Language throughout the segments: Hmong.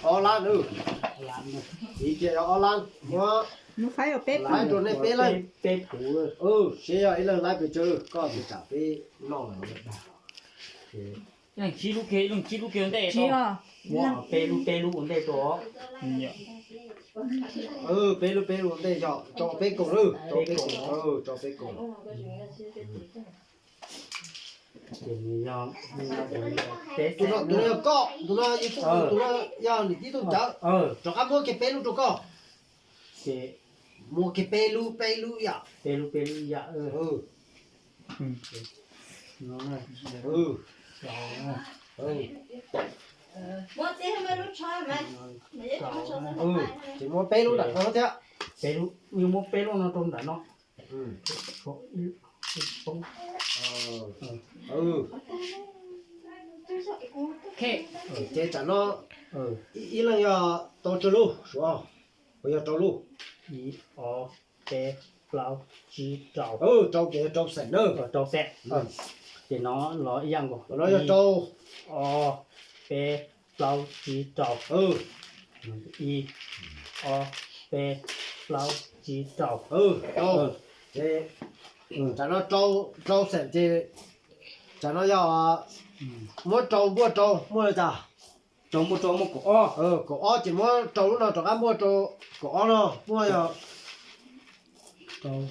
Ob lab, vim tias yog ob lab, muab faib rau nej peb leeg. Seb yog ib leeg laib pes tsawg, koj tus tsam peb noj lawm. Peb lub peb lub ua ntej rau. Peb lub peb lub ua ntej yog tso peb koom, tso peb koom. Tus no yog koj, tus no yog, tus no yog niam tij Tooj Cawv. Rov qab muab kiag peb lub rau koj. Muab kiag peb lub, peb lub ib yam. Peb lub peb lub ib yam. Ces muab peb lub nram no thiab. Peb lub, muab peb lub no rau nram no. Ces tsam no ib leeg yog tau tsawg lub, Suav? Puas yog rau lub? Ib, ob, peb, plaub, tsib, rau. Rau ces yog rau xeem na. Rau xeem. Ces no los ib yam nkaus, no yog rau. Ob, peb, plaub, tsib, rau. Ib, ob, peb, plaub, tsib, rau. Rau. Ces tsam no rau xeem ces tsam no yog muab rau npuaj rau muaj li cas? Rau npuaj rau muaj kaum ob. Kaum ob ces muab rau lub no rov qab npuaj rau kaum ob no muaj yog kaum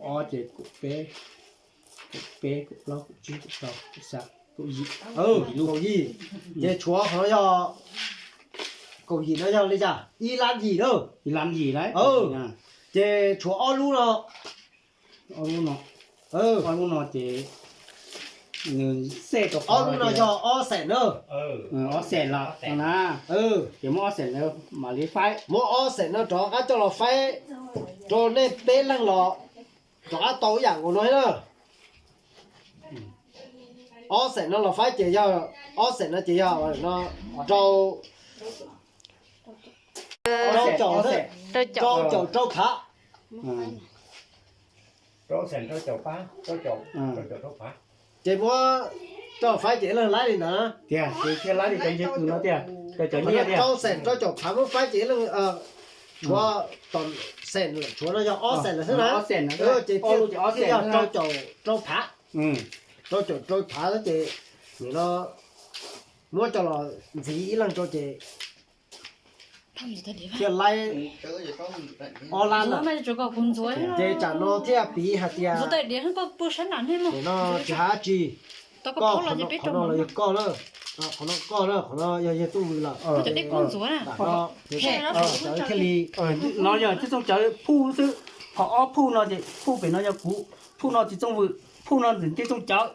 ob ces kaum peb, kaum peb, kaum plaub, kaum tsib, kaum rau, kaum xya, kaum yim. Kaum yim. Ces tshuav qhov no yog kaum yim no yog li cas? Ib lab yim na. Ib lab yim lawm. Ces tshuav ob lub no. Ob lub no. Ob lub no ces nws xej rau, ob lub no yog ob xeem na. Ob xeem los na. Ces muab ob xeem no mam li faib. Muab ob xeem no rov qab coj los faib rau nej peb leeg los rov qab tau ib yam nkaus no na. Ob xeem no los faib ces yog, ob xeem no ces yog no rau, rau caum, rau caum rau phav. Ces muab coj faib ces ib leeg laib li ntawd. Tiag, ces thiaj laib li cov nce kws no tiag. Rau xeem rau caum phav muab faib ces ib leeg tshuav, tom xeem tshuav no yog ob xeem lawm xwb na. Ces thiaj yog rau caum rau phav. Rau caum rau phav ces nim no muab coj los ntxiv ib leeg rau ces thiaj laib ob lab lawm. Ces tsam no thiaj piv hais tias nim no tsis hais dab tsi, koj, qhov no los yog koj na, qhov no koj na, qhov no yog yawg Txooj Vwm lawm. Tam no ces Txiv Txooj Cawv thiaj li, no yog Txiv Txooj Cawv phuj xwb. Qhov ob phuj no ces phuj pem no yog kuv, phuj no Txiv Txooj Vwm, phuj no ntxim Txiv Txooj Cawv.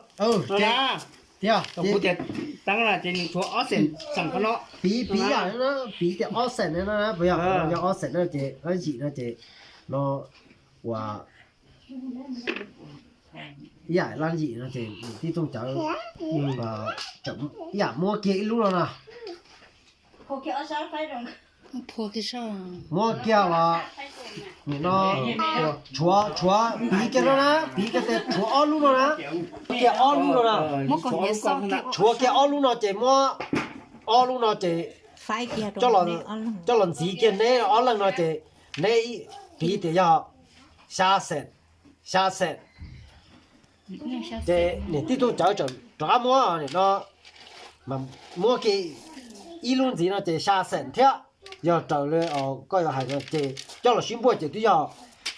Tiag, kuv tias teeb na ces nws tshuav ob xeem xeem qhov no. Piv, piv yam no, piv tias ob xeem no na, puas yog? Yog ob xeem no ces, ob yim no ces no ua ib yam lab yim no ces Txiv Txooj Cawv ib yam muab kiag ib lub no na. Muab kiag los, nim no tshuav, tshuav piv kiag no na, piv kiag tias tshuav ob lub no na, kiag ob lub no na. Tshuav kiag ob lub no ces muab ob lub no ces coj los ntxiv kiag neb ob leeg no ces neb piv tias yog xya xeem, xya xeem. Ces niam tij Txooj Cawv rov qab muab no mas muab kiag ib lub ntxiv no ces xya xeem thiab. Yog raws li koj yuav hais no ces coj los sib npuaj ces twb yog,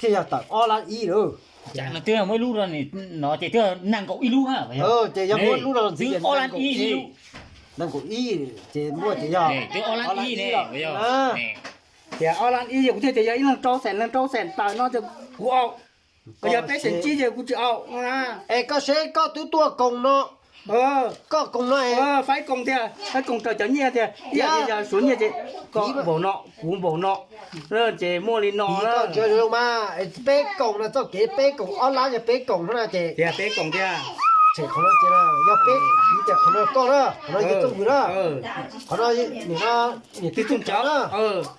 thiaj yog tawm ob lab ib lawm. Cas no twb muab ib lub no ces twb nees nkaum ib lub na. Ces yog muab lub no ntxiv ces ob lab ib, nees nkaum ib ces npuaj ces yog twb ob lab ib lawm. Tias ob lab ib ces kuv thiaj tias yog ib leeg rau xeem, leeg rau xeem tawm no ces kuv au. Yog peb xeem tsib ces kuv tsis au. Es koj seb koj twb tuaj koom no, koj koom no, faib koom tiag, faib koom raws cov nyiaj tiag, ib yam li yog Suav nyiaj ces koj npaum no kuv npaum no, ces muaj li no. Mas peb koom no txoj kev peb koom ob lab yog peb koom no ces tias peb koom tiag. Qhov no ces yog peb, tias qhov no koj na, qhov no yog Txooj Vwm na, qhov no niam no niam tij Txooj Cawv na.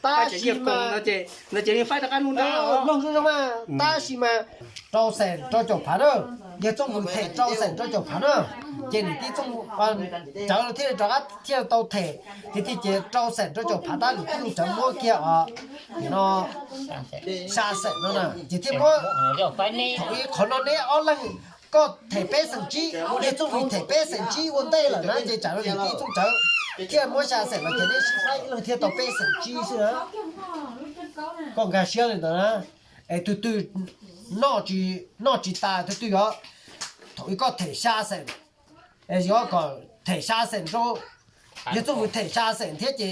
Tab sis mas no ces faib rov qab nruab nrab, loog zoo mas, tab sis mas rau xees rau caum phav na, yog Txooj Vwm them rau xees rau caum phav na, ces niam tij Txooj Cawv thiaj rov qab thiaj tau them, ces thiaj ces rau xees rau caum phav tab niam tij Txooj Cawv muab kiag os, no xya xees no na, ces thiaj muab, thaum ub qhov no neb ob leeg, koj them peb xees tsib, yog Txooj Vwm them peb xeem tsib ua ntej lawm na, ces tsam no niam tij Txooj Cawv thiaj muab xya xeem los ces neb sib faib ib leeg thiaj tau peb xeem tsib xwb na. Koj nkag siab li ntawd na, es tus twg noj tsis tas tus twg yog, thaum ub koj them xya xeem, es yuav kom them xya xeem rau, yog Txooj Vwm them xya xeem thiab ces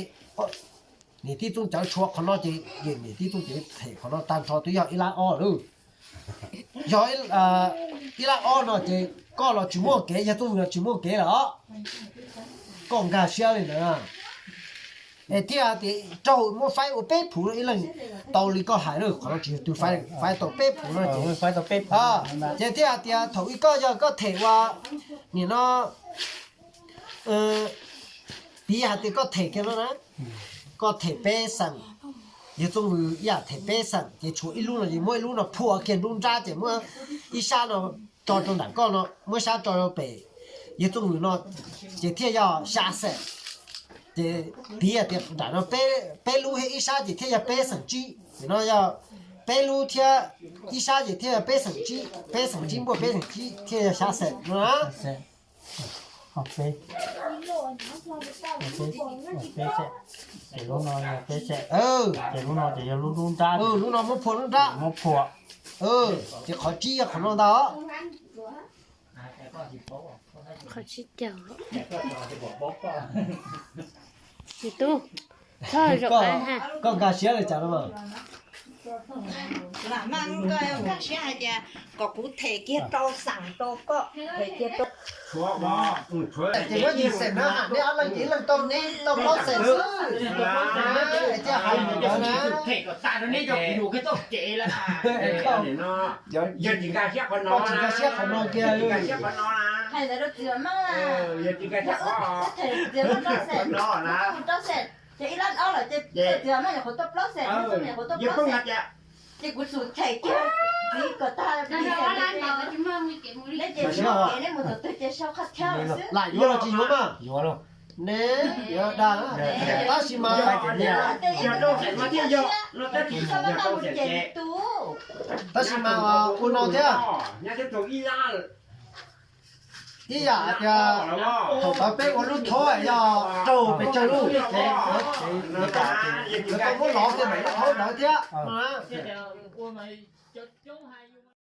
niam tij Txooj Cawv tshuav qhov no ces niam tij Txooj Cawv them qhov no tag nrho twb yog ib lab ob lawm. Yog ib lab ob no ces koj los tsis muaj kev, yog Txooj Vwm los tsis muaj kev lawm os. Koj nkag siab li ntawd. Es thiaj tias raug muab faib ua peb phuv ib leeg, tau li koj hais na, qhov no tsis yog twg faib, faib tau peb phuv no ces, ces thiaj hais tias thaum ub koj yog koj them ua, nim no piv hais tias koj them kiag no na, koj them peb xeem, yog Txooj Vwm ib yam them peb xeem ces tshuav ib lub no ces muab ib lub no phua kiag nruab nrab ces muab ib sab no tso rau nram koj no, muab sab tso rau pem, yog Txooj Vwm no ces thiaj yog xya xeem. Ces piv hais tias nram no peb lub thiab ib sab ces thiaj yog peb xeem tsib, no yog peb lub thiab ib sab ces thiaj yog peb xeem tsib, peb xeem tsib npuaj peb xeem tsib thiaj yog xya xeem no na. Ces lub no yog peb xeem, ces lub no ces yog lub nruab nrab, lub no muab phua nruab nrab, muab phua, ces qhov tsib yog qhov no ntag. Qhov tsib caug. Txiv tub, txhob zaum av ha. Koj nkag siab li cas no mas? Nkag siab hais tias kom kuv them kiag rau xeem rau koj, them kiag rau. Ces muab yim xeem na, neb ob leeg ces ib leeg tau, neb tau plaub xeem xwb. Thiaj hais ntawd na. Yog tsis nkag siab qhov no kiag, hais ntawd rau txiv maj, yog txiv maj rau xeem, rau xeem, ces ib lab ob lawm ces txiv maj nyuam qhuav tau plaub xeem, nyuam qhuav tau plaub xeem. Ces kuv xum them kiag txiv kom tag, neb ces neb mus tom twg ces sau qhov thawj xwb. Lam yuav los tsis yuav mas? Yuav los. Neb yuav dag, tab sis mas, tab sis mas ua no thiab. Ib yam hais tias thaum ntawd peb ua lub thaub yog raug pes tsawg lub, ces lawv tau muab lov kiag ntawm lub thaub ntawd thiab.